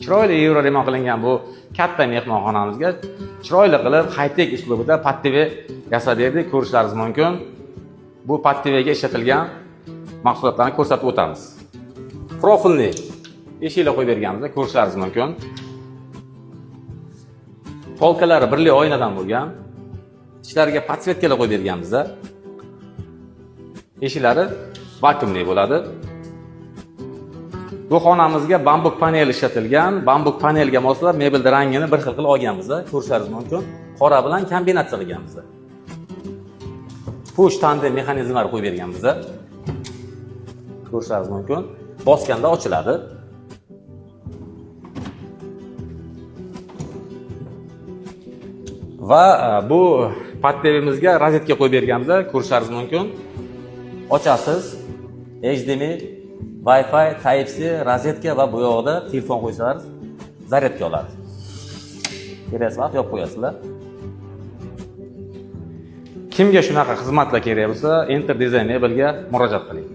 Chiroyli yevro remont qilingan bu katta mehmonxonamizga chiroyli qilib high-tech uslubida Pad TV yasab berdik, ko'rishlaringiz mumkin. Bu Pad TVga ishlatilgan mahsulotlarni ko'rsatib o'tamiz. Profilli eshiklar qo'yib berganmiz, ko'rishlaringiz mumkin. Полка lari birli oynadan bo'lgan. Ichlariga подсветка lar qo'yib berganmiz. Eshiklari vakuumli bo'ladi. Bu xonamizga bambuk panel ishlatilgan. Bambuk panelga moslab mebelni rangini bir xil qilib olganmiz, ko'rishlaringiz mumkin. Qora bilan kombinatsiya qilganmiz. Push tandem mexanizmlari qo'yib berganmiz. Ko'rishlaringiz mumkin. Bosganda ochiladi. Va bu Pad TVmizga rozetka qo'yib berganmiz, ko'rishlaringiz mumkin. Ochasiz, HDMI, Wi-Fi, Type-C, rozetka va bu yoqda telefon qo'ysangiz zaryadka oladi. Kerak vaqt yopib qo'yasizlar. Kimga shunaqa xizmatlar kerak bo'lsa, Enter Design Mebelga murojaat qiling.